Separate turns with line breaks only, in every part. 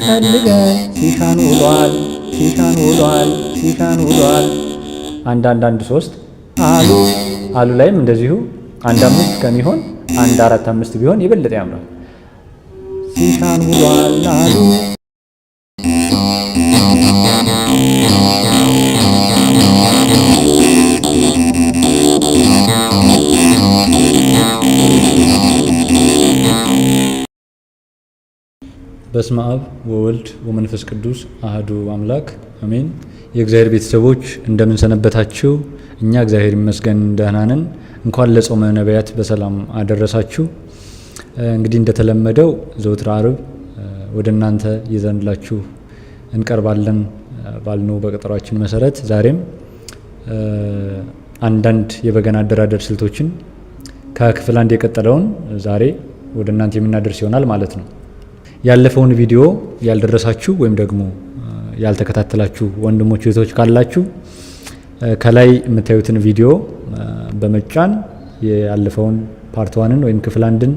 ሲፈልገን ሲሻን ውሏል ሲሻን ውሏል ሲሻን ውሏል። አንድ አንድ አንድ ሶስት አሉ አሉ ላይም እንደዚሁ አንድ አምስት ከሚሆን አንድ አራት አምስት ቢሆን የበለጠ ያምራል። ሲሻን ውሏል አሉ። በስመ አብ ወወልድ ወመንፈስ ቅዱስ አህዱ አምላክ አሜን። የእግዚአብሔር ቤተሰቦች እንደምን ሰነበታችሁ? እኛ እግዚአብሔር ይመስገን ደህና ነን። እንኳን ለጾመ ነቢያት በሰላም አደረሳችሁ። እንግዲህ እንደተለመደው ዘወትር አርብ ወደ እናንተ ይዘንላችሁ እንቀርባለን ባልነው በቀጠሯችን መሰረት ዛሬም አንዳንድ የበገና አደራደር ስልቶችን ከክፍል አንድ የቀጠለውን ዛሬ ወደ እናንተ የምናደርስ ይሆናል ማለት ነው። ያለፈውን ቪዲዮ ያልደረሳችሁ ወይም ደግሞ ያልተከታተላችሁ ወንድሞች እህቶች ካላችሁ ከላይ የምታዩትን ቪዲዮ በመጫን ያለፈውን part one ን ወይም ክፍል አንድን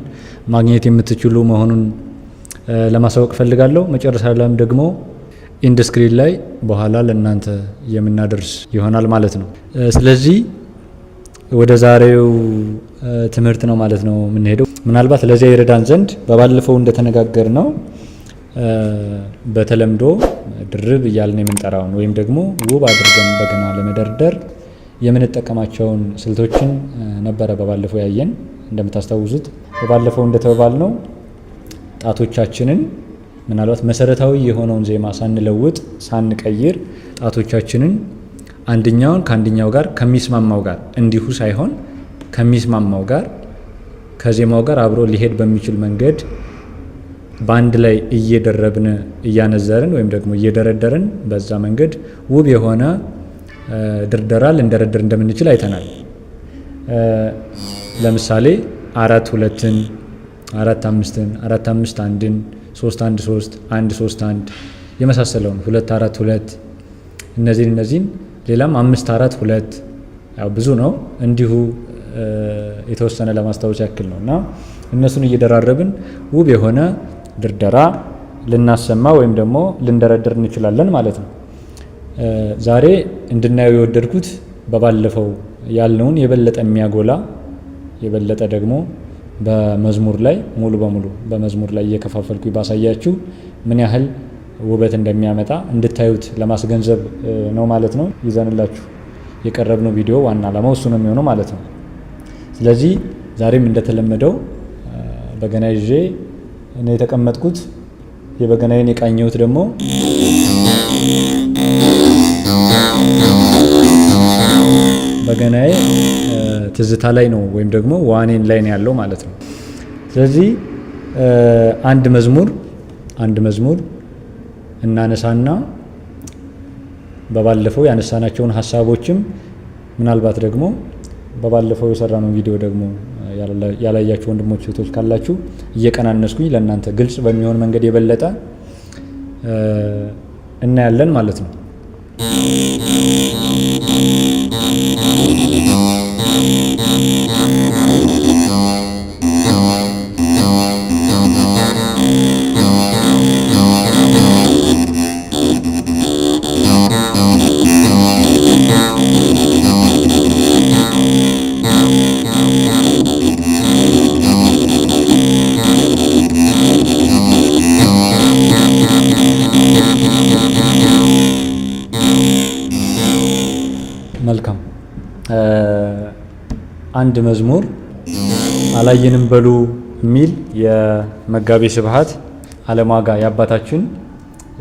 ማግኘት የምትችሉ መሆኑን ለማሳወቅ እፈልጋለሁ። መጨረሻ ላይም ደግሞ end screen ላይ በኋላ ለእናንተ የምናደርስ ይሆናል ማለት ነው። ስለዚህ ወደ ዛሬው ትምህርት ነው ማለት ነው የምንሄደው። ምናልባት ለዚያ ይረዳን ዘንድ በባለፈው እንደተነጋገርነው በተለምዶ ድርብ እያልን የምንጠራውን ወይም ደግሞ ውብ አድርገን በገና ለመደርደር የምንጠቀማቸውን ስልቶችን ነበረ በባለፈው ያየን። እንደምታስታውሱት በባለፈው እንደተባልነው ጣቶቻችንን ምናልባት መሰረታዊ የሆነውን ዜማ ሳንለውጥ ሳንቀይር ጣቶቻችንን አንደኛውን ከአንደኛው ጋር ከሚስማማው ጋር እንዲሁ ሳይሆን ከሚስማማው ጋር ከዜማው ጋር አብሮ ሊሄድ በሚችል መንገድ በአንድ ላይ እየደረብን እያነዘርን ወይም ደግሞ እየደረደርን በዛ መንገድ ውብ የሆነ ድርደራ ልንደረድር እንደምንችል አይተናል። ለምሳሌ አራት ሁለትን፣ አራት አምስትን፣ አራት አምስት አንድን፣ ሶስት አንድ ሶስት፣ አንድ ሶስት አንድ የመሳሰለውን ሁለት አራት ሁለት እነዚህን ሌላም አምስት አራት ሁለት ያው ብዙ ነው፣ እንዲሁ የተወሰነ ለማስታወስ ያክል ነው እና እነሱን እየደራረብን ውብ የሆነ ድርደራ ልናሰማ ወይም ደግሞ ልንደረድር እንችላለን ማለት ነው። ዛሬ እንድናየው የወደድኩት በባለፈው ያልነውን የበለጠ የሚያጎላ የበለጠ ደግሞ በመዝሙር ላይ ሙሉ በሙሉ በመዝሙር ላይ እየከፋፈልኩ ባሳያችሁ ምን ያህል ውበት እንደሚያመጣ እንድታዩት ለማስገንዘብ ነው ማለት ነው። ይዘንላችሁ የቀረብነው ቪዲዮ ዋና ዓላማው እሱ ነው የሚሆነው ማለት ነው። ስለዚህ ዛሬም እንደተለመደው በገና ይዤ ነው የተቀመጥኩት። የበገናዬን የቃኘሁት ደግሞ በገናዬ ትዝታ ላይ ነው ወይም ደግሞ ዋኔን ላይ ነው ያለው ማለት ነው። ስለዚህ አንድ መዝሙር እናነሳና በባለፈው ያነሳናቸውን ሀሳቦችም ምናልባት ደግሞ በባለፈው የሰራነው ቪዲዮ ደግሞ ያላያችሁ ወንድሞች እህቶች ካላችሁ እየቀናነስኩኝ ለእናንተ ግልጽ በሚሆን መንገድ የበለጠ እናያለን ማለት ነው። መልካም አንድ መዝሙር አላየንም በሉ የሚል የመጋቤ ስብሐት አለማጋ የአባታችን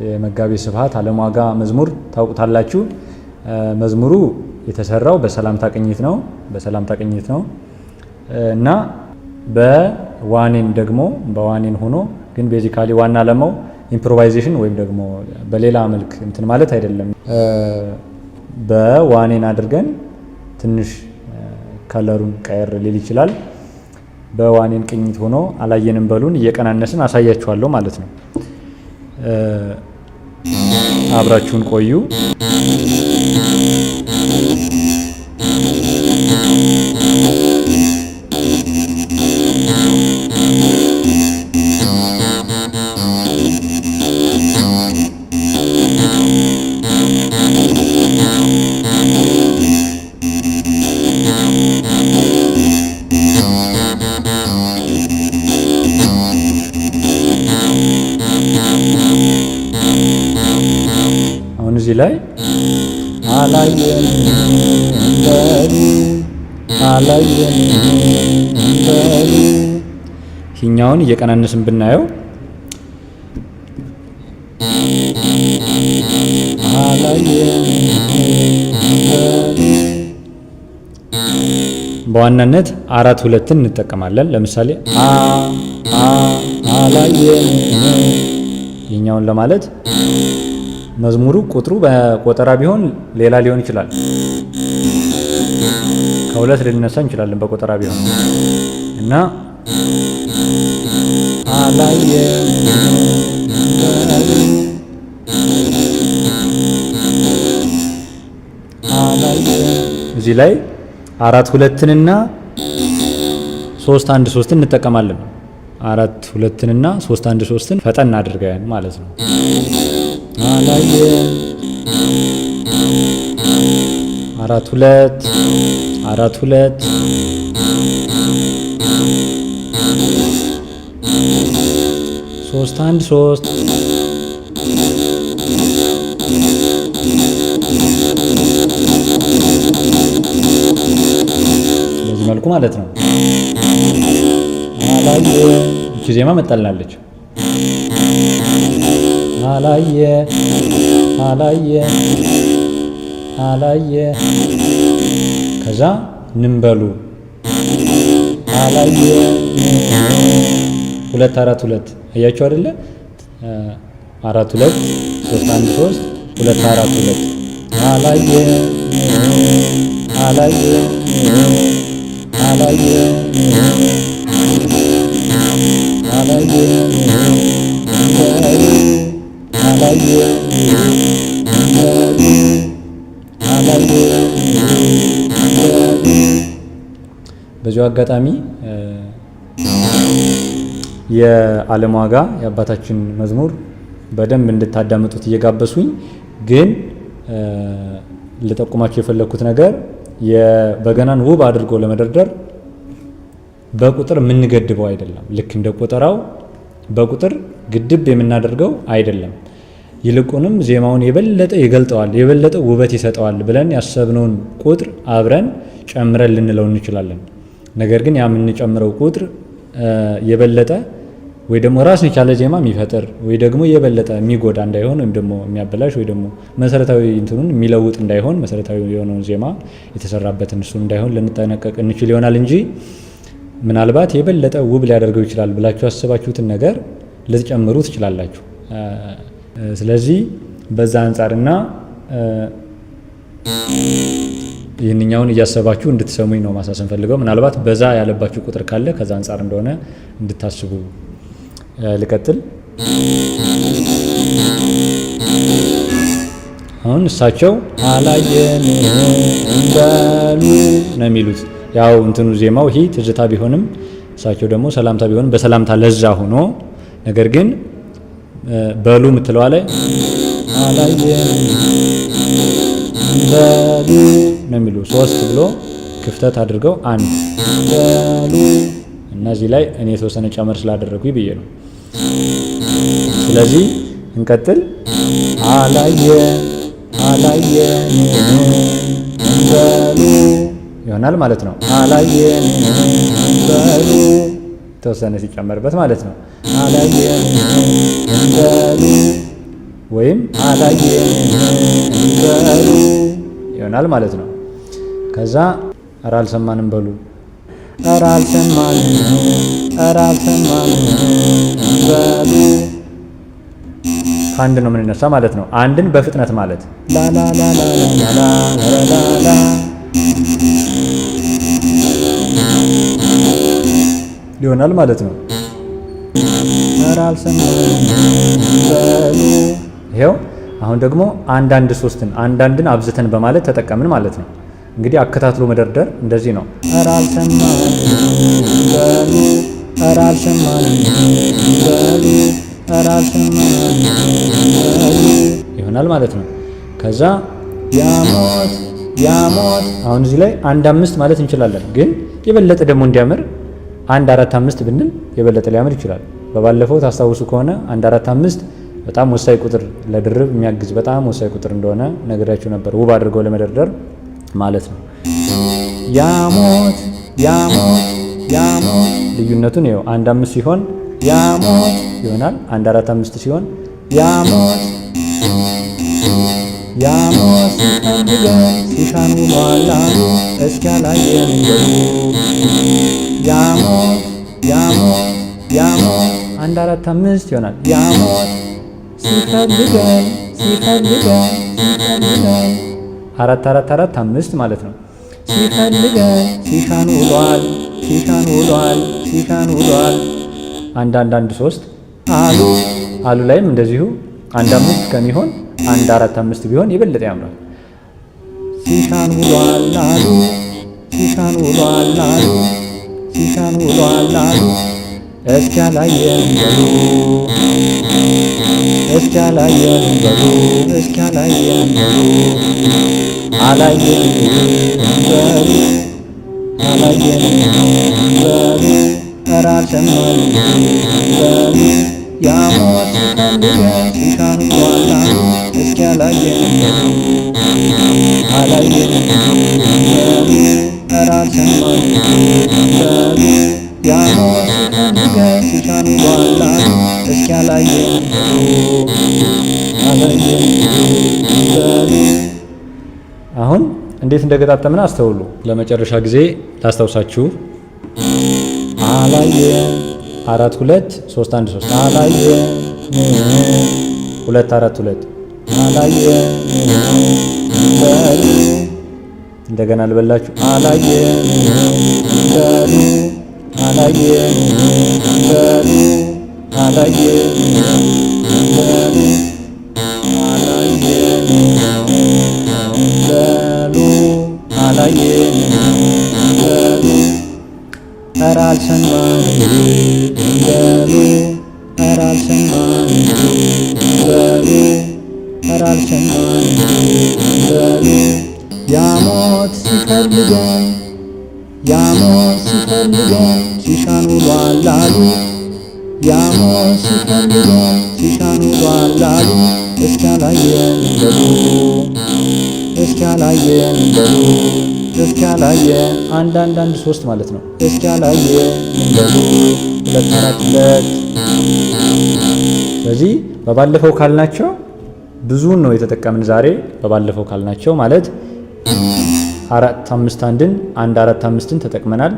የመጋቤ ስብሐት አለማጋ መዝሙር ታውቁታላችሁ። መዝሙሩ የተሰራው በሰላምታ ቅኝት ነው። በሰላምታ ቅኝት ነው እና በዋኔን ደግሞ በዋኔን ሆኖ ግን basically ዋና ዓላማው improvisation ወይም ደግሞ በሌላ መልክ እንትን ማለት አይደለም። በዋኔን አድርገን ትንሽ color ኡን ቀየር ሊል ይችላል። በዋኔን ቅኝት ሆኖ አላየንም በሉን እየቀናነስን አሳያችኋለሁ ማለት ነው። አብራችሁን ቆዩ። አሁን እዚህ ላይ አላየንም በሉ አላየንም በሉ ይህኛውን እየቀናነስን ብናየው አላየንም በሉ በዋናነት 4 2ን እንጠቀማለን። ለምሳሌ አ አ አላየንም ይህኛውን ለማለት መዝሙሩ ቁጥሩ በቆጠራ ቢሆን ሌላ ሊሆን ይችላል። ከሁለት ልንነሳ እንችላለን በቆጠራ ቢሆን እና አላየንም በሉ እዚህ ላይ 4 2ንና 3 1 3ን እንጠቀማለን። 4 2ንና 3 1 3ን ፈጠን አድርገን ማለት ነው። አላየን 4 2 4 2 3 1 3 በዚህ መልኩ ማለት ነው። አላየ እቺ ዜማ መጣልናለች። አላየ አላየ አላየ ከዛ ንንበሉ አላየ 2 4 2 አያችሁ አይደለ? 4 2 3 1 3 2 4 2 አላየ አላየ አላየ አላየ አላየ አላየ። በዚሁ አጋጣሚ የዓለም ዋጋ የአባታችን መዝሙር በደንብ እንድታዳምጡት እየጋበሱኝ፣ ግን ልጠቁማቸው የፈለግኩት ነገር የበገናን ውብ አድርጎ ለመደርደር በቁጥር የምንገድበው አይደለም። ልክ እንደ ቆጠራው በቁጥር ግድብ የምናደርገው አይደለም። ይልቁንም ዜማውን የበለጠ ይገልጠዋል፣ የበለጠ ውበት ይሰጠዋል ብለን ያሰብነውን ቁጥር አብረን ጨምረን ልንለው እንችላለን። ነገር ግን ያ የምንጨምረው ቁጥር የበለጠ ወይ ደግሞ ራሱን የቻለ ዜማ የሚፈጥር ወይ ደግሞ የበለጠ የሚጎዳ እንዳይሆን ወይም ደግሞ የሚያበላሽ ወይ ደግሞ መሰረታዊ እንትኑን የሚለውጥ እንዳይሆን፣ መሰረታዊ የሆነውን ዜማ የተሰራበትን እሱ እንዳይሆን ልንጠነቀቅ እንችል ይሆናል እንጂ ምናልባት የበለጠ ውብ ሊያደርገው ይችላል ብላችሁ ያሰባችሁትን ነገር ልትጨምሩ ትችላላችሁ። ስለዚህ በዛ አንጻርና ይህንኛውን እያሰባችሁ እንድትሰሙኝ ነው ማሳሰብ ፈልገው። ምናልባት በዛ ያለባችሁ ቁጥር ካለ ከዛ አንጻር እንደሆነ እንድታስቡ። ልቀጥል። አሁን እሳቸው አላየን እንዳሉ ነው የሚሉት። ያው እንትኑ ዜማው ይሄ ትዝታ ቢሆንም እሳቸው ደግሞ ሰላምታ ቢሆንም በሰላምታ ለዛ ሆኖ ነገር ግን በሉ የምትለዋ ላይ አላየን በሉ ነው የሚሉ፣ ሶስት ብሎ ክፍተት አድርገው አንድ በሉ እና እዚህ ላይ እኔ የተወሰነ ጨመር ስላደረጉኝ ብዬ ነው። ስለዚህ እንቀጥል። አላየ አላየን በሉ ይሆናል ማለት ነው። አላየን በሉ የተወሰነ ሲጨመርበት ማለት ነው። አላየን በሉ ወይም አላየን በሉ ይሆናል ማለት ነው። ከዛ ኧረ አልሰማንም በሉ፣ ኧረ አልሰማንም፣ ኧረ አልሰማንም በሉ። ከአንድ ነው የምንነሳ ማለት ነው። አንድን በፍጥነት ማለት ላላላላላላላላ። ይሆናል ማለት ነው። ኧረ አልሰማንም በሉ። ይኸው አሁን ደግሞ 1 1 3ን 1 1ን አብዝተን በማለት ተጠቀምን ማለት ነው። እንግዲህ አከታትሎ መደርደር እንደዚህ ነው። ኧረ አልሰማንም በሉ፣ ኧረ አልሰማንም በሉ፣ ኧረ አልሰማንም በሉ ይሆናል ማለት ነው። ከዛ ያሞት ያሞት አሁን እዚህ ላይ 1 5 ማለት እንችላለን፣ ግን የበለጠ ደግሞ እንዲያምር 1 4 5 ብንል የበለጠ ሊያምር ይችላል። በባለፈው ታስታውሱ ከሆነ 1 4 5 በጣም ወሳኝ ቁጥር ለድርብ የሚያግዝ በጣም ወሳኝ ቁጥር እንደሆነ ነግሬያችሁ ነበር፣ ውብ አድርገው ለመደርደር ማለት ነው። ያሞት ያሞት ያሞት ልዩነቱን ይኸው 1 5 ሲሆን ያሞት ይሆናል። 1 4 5 ሲሆን ያሞት ያሞት ሲፈልገን ሲሻን ውሏል አሉ እስኪ አላየንም በሉ። ያሞት ያሞት ያሞት 1 4 5 ይሆናል። ያሞት ሲፈልገን ሲፈልገን ሲፈልገን 4 4 4 5 ማለት ነው። ሲፈልገን ሲሻን ውሏል ሲሻን ውሏል ሲሻን ውሏል 1 1 1 3 አሉ አሉ ላይም እንደዚሁ 1 5 ከሚሆን 1 4 5 ቢሆን የበለጠ ያምራል። ሲሻን ውሏል አሉ ሲሻን ውሏል አሉ ሲሻን ውሏል አሉ እስኪ አላየንም በሉ እስኪ አላየንም በሉ እስኪ አላየንም በሉ አላየንም በሉ አላየንም በሉ ኧረ አልሰማንም በሉ ያሞት ሲፈልገን ሲሻን ውሏል አሉ እስኪ አላየንም በሉ አላየንም በሉ ኧረ አልሰማንም በሉ ያሞት ሲፈልገን ሲሻን ውሏል አሉ እስኪ አላየንም በሉ አላየንም በሉ። አሁን እንዴት እንደገጣጠምን አስተውሉ። ለመጨረሻ ጊዜ ላስታውሳችሁ። አላየን 4 2 3 1 3 አላየን 2 4 2 አላየን በሉ። እንደገና ልበላችሁ። አላየን በሉ አላየን በሉ አላየን በሉ አላየን በሉ አላየን በሉ ኧረ አልሰማንም በሉ ኧረ አልሰማንም በሉ ኧረ አልሰማንም በሉ ያሞት ሲፈልገን ያሞት ሲፈልገን ሲሻን ውሏል አሉ ያሞት ሲፈልገን ሲሻን ውሏል አሉ እስኪ አላየንም በሉ እስኪ አላየንም በሉ እስኪ አላየን 1 1 1 3 ማለት ነው። እስኪ አላየንም በሉ 2 4 2። ስለዚህ በባለፈው ካልናቸው ብዙውን ነው የተጠቀምን ዛሬ። በባለፈው ካልናቸው ማለት 4 5 1ን 1 4 5ን ተጠቅመናል።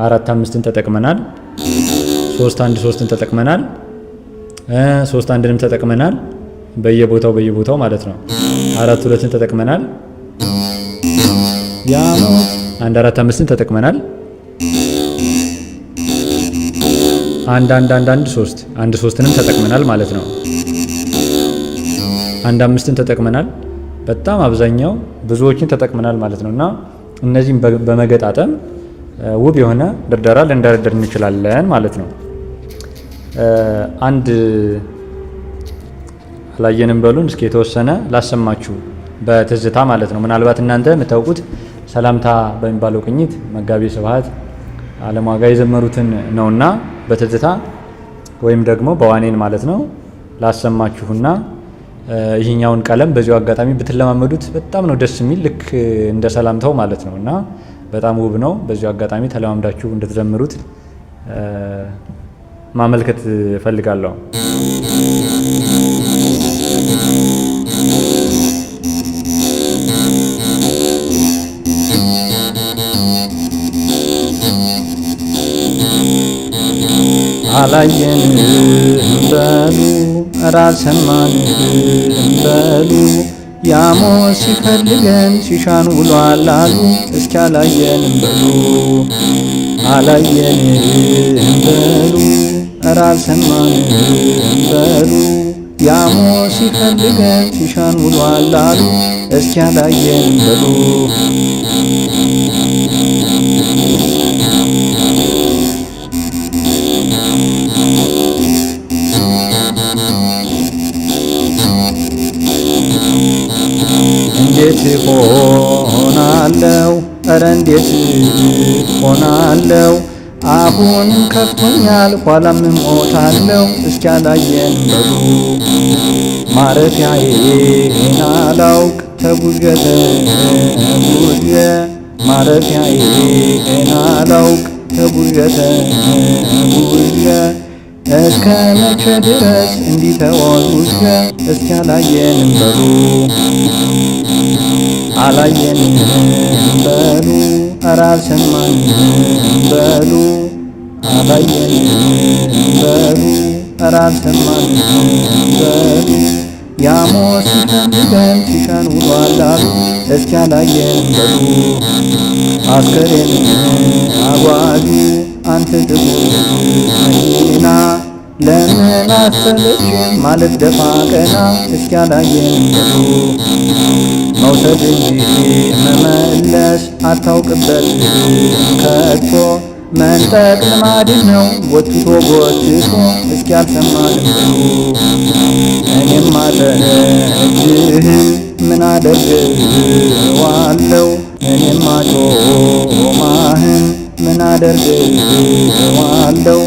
4 5ን ተጠቅመናል። 3 1 3ን ተጠቅመናል። 3 1ንም ተጠቅመናል። በየቦታው በየቦታው ማለት ነው። 4 2ን ተጠቅመናል። ያሞት 1 4 5ን ተጠቅመናል። 1 1 1 1 3 1 3ንም ተጠቅመናል ማለት ነው። 1 5ን ተጠቅመናል። በጣም አብዛኛው ብዙዎችን ተጠቅመናል ማለት ነው። እና እነዚህን በመገጣጠም ውብ የሆነ ድርደራ ልንደረድር እንችላለን ማለት ነው። አንድ አላየንም በሉን እስኪ የተወሰነ ላሰማችሁ በትዝታ ማለት ነው። ምናልባት እናንተ የምታውቁት ሰላምታ በሚባለው ቅኝት መጋቤ ስብሐት ዓለምዋጋ የዘመሩትን ነውና በትዝታ ወይም ደግሞ በዋኔን ማለት ነው ላሰማችሁና ይህኛውን ቀለም በዚሁ አጋጣሚ ብትለማመዱት በጣም ነው ደስ የሚል፣ ልክ እንደ ሰላምታው ማለት ነው እና በጣም ውብ ነው። በዚሁ አጋጣሚ ተለማምዳችሁ እንድትዘምሩት ማመልከት እፈልጋለሁ። አላየንም በሉ ኧረ አልሰማንም በሉ
ያሞት ሲፈልገን ሲሻን ውሏል አሉ እስኪ አላየንም በሉ አላየንም በሉ ኧረ አልሰማንም በሉ ያሞት ሲፈልገን ሲሻን ውሏል አሉ እስኪ አላየንም በሉ። እንዴት ሆናለው? ኧረ እንዴት ሆናለው? አሁንም ከፍቶኛል ኋላም እሞታለው እስኪ አላየን በሉ ማረፊያዬን አላውቅ ተጉዤ ተጉዤ ማረፊያዬን አላውቅ ተጉዤ ተጉዤ እስከ መቼ ድረስ እንዲህ ተወዙዤ እስኪ አላየንም በሉ አላየንም በሉ ኧረ አልሰማንም በሉ አላየንም በሉ ኧረ አልሰማንም በሉ ያሞት ሲፈልገን ሲሻን ውሏል አሉ እስኪ አላየንም በሉ አስከሬን አጓዡ አንተ ጥቁር መኪና ለምን አሰለችም ማለት ደፋ ቀና እስኪ አላየንም በሉ መውሰድ እንጂ መመለስ አታውቅበት ከቶ መንጠቅ ልማድህ ነው ጎትቶ ጎትቶ እስኪ አልሰማንም በሉ እኔማ ጠጅህን ምን አደርገዋለሁ እኔማ ጮማህን ምን አደርገዋለሁ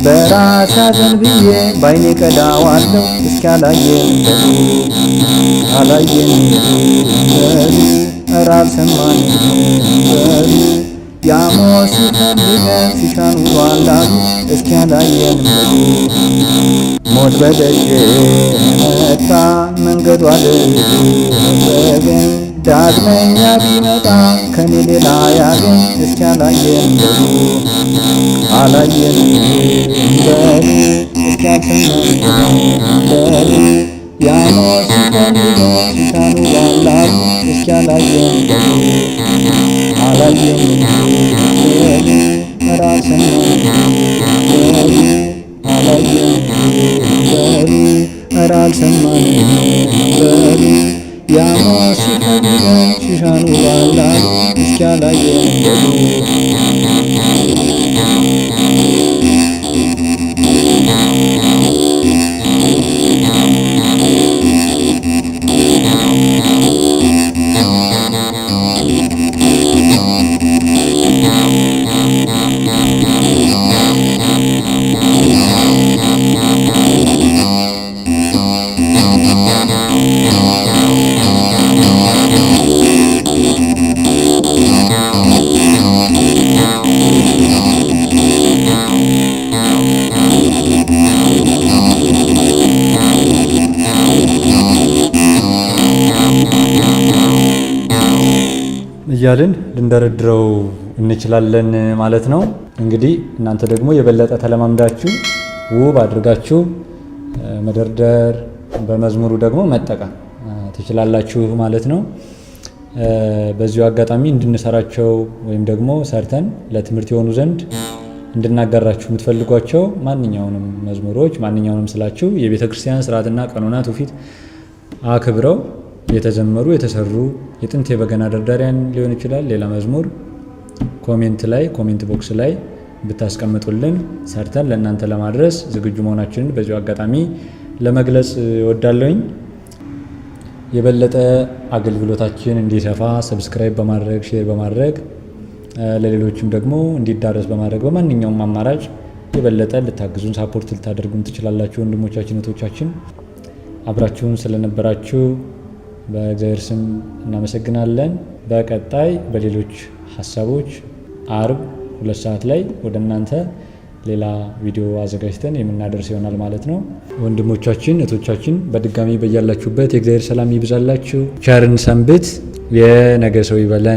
በራሴ ሐዘን ብዬ ባይኔ ቀዳዋለሁ እስኪ አላየንም በሉ አላየንም በሉ ኧረ አልሰማንም በሉ ያሞት ሲፈልገን ሲሻን ውሏል አሉ እስኪ አላየንም በሉ ሞት በደጄ መጣ መንገዱ አልዘገኝ ዳግመኛ ቢመጣ ከኔ ሌላ ያገኝ እስኪ አላየንም በሉ አላየንም በሉ እስኪ አልሰማንም በሉ ያሞት ሲፈልገን ሲሻን ውሏል አሉ እስኪ አላየንም በሉ አላየንም በሉ ኧረ አልሰማንም በሉ አላየንም በሉ ኧረ አልሰማንም በሉ ያሞት ሲፈልገን ሲሻን ውሏል አሉ እስኪ አላየንም በሉ።
እያልን ልንደረድረው እንችላለን ማለት ነው። እንግዲህ እናንተ ደግሞ የበለጠ ተለማምዳችሁ ውብ አድርጋችሁ መደርደር በመዝሙሩ ደግሞ መጠቀም ትችላላችሁ ማለት ነው። በዚሁ አጋጣሚ እንድንሰራቸው ወይም ደግሞ ሰርተን ለትምህርት የሆኑ ዘንድ እንድናጋራችሁ የምትፈልጓቸው ማንኛውንም መዝሙሮች ማንኛውንም ስላችሁ የቤተ ክርስቲያን ስርዓትና ቀኖና ትውፊት አክብረው የተዘመሩ የተሰሩ የጥንት የበገና ደርዳሪያን ሊሆን ይችላል፣ ሌላ መዝሙር comment ላይ comment box ላይ ብታስቀምጡልን ሰርተን ለእናንተ ለማድረስ ዝግጁ መሆናችንን በዚሁ አጋጣሚ ለመግለጽ እወዳለሁኝ። የበለጠ አገልግሎታችን እንዲሰፋ subscribe በማድረግ share በማድረግ ለሌሎችም ደግሞ እንዲዳረስ በማድረግ በማንኛውም አማራጭ የበለጠ ልታግዙን support ልታደርጉን ትችላላችሁ። ወንድሞቻችን እህቶቻችን፣ አብራችሁን ስለነበራችሁ በእግዚአብሔር ስም እናመሰግናለን። በቀጣይ በሌሎች ሀሳቦች አርብ 2 ሰዓት ላይ ወደ እናንተ ሌላ ቪዲዮ አዘጋጅተን የምናደርስ ይሆናል ማለት ነው። ወንድሞቻችን እህቶቻችን፣ በድጋሚ በያላችሁበት የእግዚአብሔር ሰላም ይብዛላችሁ። ቸርን ሰንብት። የነገ ሰው ይበለን።